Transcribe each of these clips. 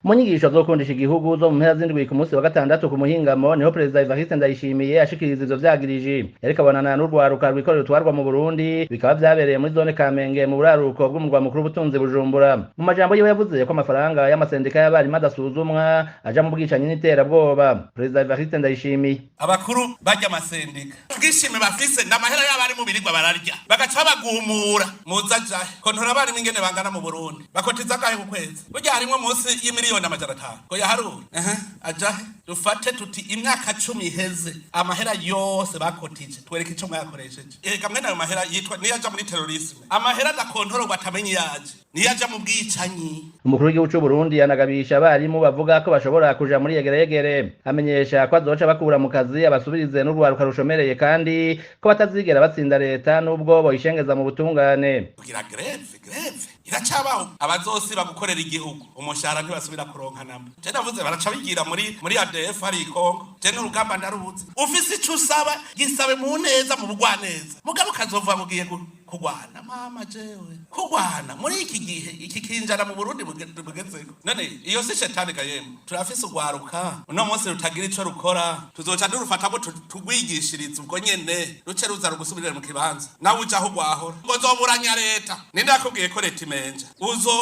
Mu nyigisho zo gukundisha igihugu zo mu mpera z'indwi ku munsi wa gatandatu ku muhingamo, niho Perezida Evariste Ndayishimiye ashikiriza ivyo vyagiriji. Yariko abonana n'urwaruka rwikorera utwarwa mu Burundi, bikaba vyabereye muri zone Kamenge mu buraruko bw'umurwa mukuru w'ubutunzi Bujumbura. Mu majambo yiwe yavuze ko amafaranga y'amasendika y'abarimu adasuzumwa aja mu bwicanyi n'iterabwoba. Perezida Evariste Ndayishimiye: Abakuru barya amasendika, ubwishime bafise n'amahera y'abarimu birirwa bararya, bagaca babagumura. Muza jahe kontora abarimu ingene bangana mu Burundi, bakotiza gahe ku kwezi? Burya harimwo munsi y'imiliyoni 500 ngo yaharuwe ajahe? Dufate tuti imyaka 10 iheze, amahera yose bakotije, twereke ico mwayakoresheje. Ega mwene ayo mahera yitwa niyo aja muri terrorisme, amahera adakontororwa atamenye iyaje, niyo aja mu bwicanyi. Umukuru w'igihugu c'u Burundi anagabisha abarimu bavuga ko bashobora kuja muri yegeregere, amenyesha ko azoca bakura mu kazi abasubirize n'urwaruka rushomereye, kandi ko batazigera batsinda leta n'ubwo boyishengeza mu butungane. Kugira grève, grève iracabaho. Abazosiba gukorera igihugu, umushahara ntibasubira kuronka namba. Je navuze baraca bigira muri ADF hari Kongo. Je n'urugamba ndarubuze. Ufise ico usaba, gisabe mu neza, mu bugwaneza, mugabo kazova mugiye kugwana. Mama, jewe kugwana muri iki gihe, iki kinjana mu Burundi bugezeko, none iyo si shetani gayemwe? Turafise urwaruka uno munsi rutagira ico rukora, tuzoca durufata ngo tugwigishirize ubwo nyene, ruce ruza rugusubirire mu kibanza nawe uja aho rwahora. Ngo zoburanya leta? Ninde yakubwiye ko leta imenja?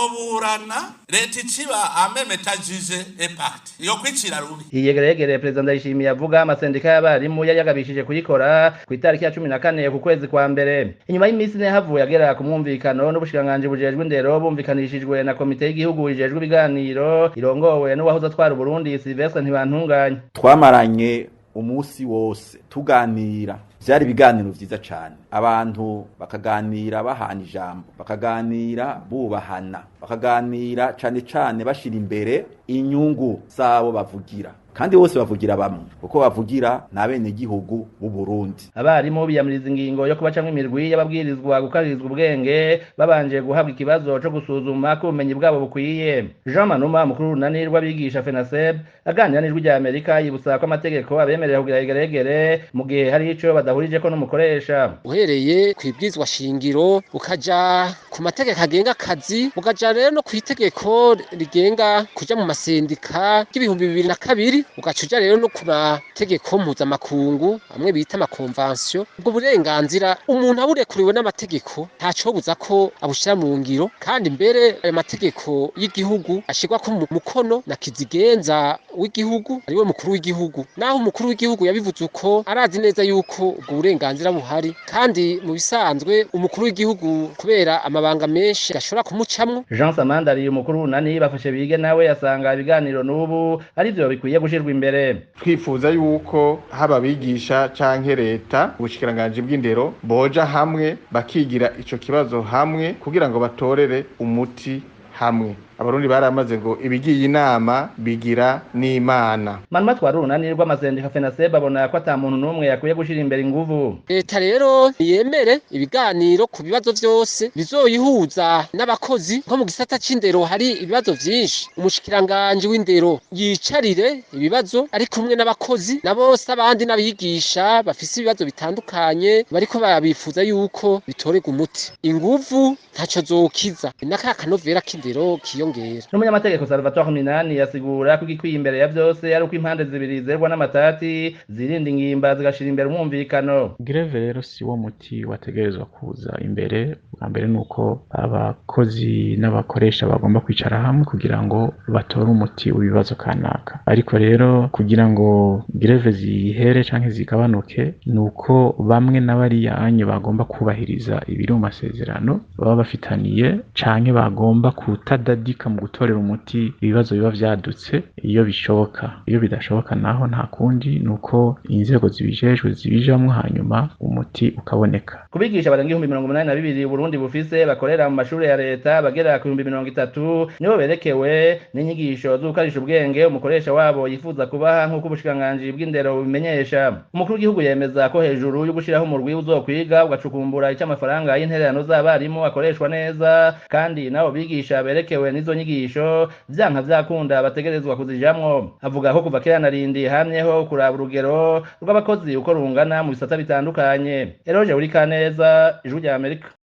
Uzoburana leta iciba amemeta juge et partie iyo kwicira rubi. Iyegeregere Perezida Ndayishimiye avuga, amasendika y'abarimu yari yagabishije kuyikora ku itariki ya 14 ku kwezi kwa mbere, inyuma y'iminsi 4 havuye agera ku mwumvikano n'ubushikiranganji bujejwe indero, bumvikanishijwe na komite y'igihugu ijejwe ibiganiro irongowe n'uwahoze atwara Uburundi Sylvestre Ntibantunganya. Twamaranye umunsi wose tuganira, byari ibiganiro vyiza cane. Abantu bakaganira bahana ijambo, bakaganira bubahana, bakaganira cane cane bashira imbere inyungu zabo bavugira, kandi bose bavugira bamwe, kuko bavugira n'abenegihugu b'u Burundi. Abarimu biyamiriza ingingo yo kubacamwo imirwi y'ababwirizwa gukarizwa ubwenge babanje guhabwa ikibazo co gusuzuma ko ubumenyi bwabo bukwiye. Jean Manuma, mukuru w'urunani rw'abigisha FENASEB, aganira n'Ijwi rya Amerika yibutsa ko amategeko abemerera kugira igeregere mu gihe hari ico badahurijeko n'umukoresha. Uhereye kw'ibwirizwa shingiro, ukaja ku mategeko agenga akazi, ukaja rero no kw'itegeko rigenga kuja mu masendika ry'ibihumbi 2002, ugaca uja rero no ku mategeko mpuzamakungu amwe bita ama conventions, ubwo burenganzira umuntu aburekuriwe n'amategeko ntacobuza ko abushira mu ngiro. Kandi mbere ayo mategeko y'igihugu ashirwako mukono na kizigenza w'igihugu, ariwe mukuru w'igihugu. Naho umukuru w'igihugu yabivuze uko, arazi neza yuko ubwo burenganzira buhari, kandi mu bisanzwe umukuru w'igihugu kubera amabanga menshi ashobora kumucamwo. Jean Samandari, umukuru w'urunani Bafashe Bige, nawe yasanga ibiganiro n'ubu arivyo bikwiye gushirwa imbere. Twifuza yuko haba abigisha canke leta, ubushikiranganji bw'indero, boja hamwe bakigira ico kibazo hamwe kugira ngo batorere umuti hamwe. Abarundi baramaze ngo ibigiye inama bigira n'Imana. Manuma twari urunani rw'amasendika FENASEB abona ko ata muntu n'umwe yakwiye gushira imbere inguvu. Leta rero yemere ibiganiro ku bibazo vyose bizoyihuza n'abakozi. Nko mu gisata c'indero hari ibibazo vyinshi, umushikiranganji w'indero yicarire ibibazo ari kumwe n'abakozi na bose abandi n'abigisha bafise ibibazo bitandukanye bariko babifuza yuko bitorerwa umuti. Inguvu ntaco zokiza, n'aka kanovera k'indero kiyongera. N'umunyamategeko Salvatore Minani yasigura ko igikwiye imbere ya vyose ari uko impande zibiri zerwa n'amatati zirinda ingimba, zigashira imbere umwumvikano. Grève rero si wo muti wategerezwa kuza imbere. Bwa mbere ni uko abakozi n'abakoresha bagomba kwicara hamwe kugira ngo batore umuti w'ibibazo kanaka. Ariko rero kugira ngo grève zihere canke zigabanuke, ni uko bamwe n'abariyanye bagomba kubahiriza ibiri mu masezerano baba bafitaniye, canke bagomba kutadadika mu gutorera umuti ibibazo biba vyadutse iyo bishoboka. Iyo bidashoboka naho, nta kundi, ni uko inzego zibijejwe zibijamwo, hanyuma umuti ukaboneka. Kubigisha barenga 82,000 Uburundi bufise bakorera mu mashure ya leta, bagera ku 30,000 nibo berekewe n'inyigisho z'ukarisha ubwenge umukoresha wabo yifuza kubaha, nk'uko ubushikiranganji bw'indero bubimenyesha. Umukuru w'igihugu yemeza ko hejuru yo gushiraho umurwi uzokwiga ugacukumbura ico amafaranga y'intererano z'abarimu akoreshwa neza, kandi n'abo bigisha berekewe n'izo nyigisho vyanka vyakunda bategerezwa kuzijamwo. Avuga ko kuva kera narindi hamyeho kuraba urugero rw'abakozi uko rungana mu bisata bitandukanye. Eroje Urikaneza, Ijwi rya Amerika.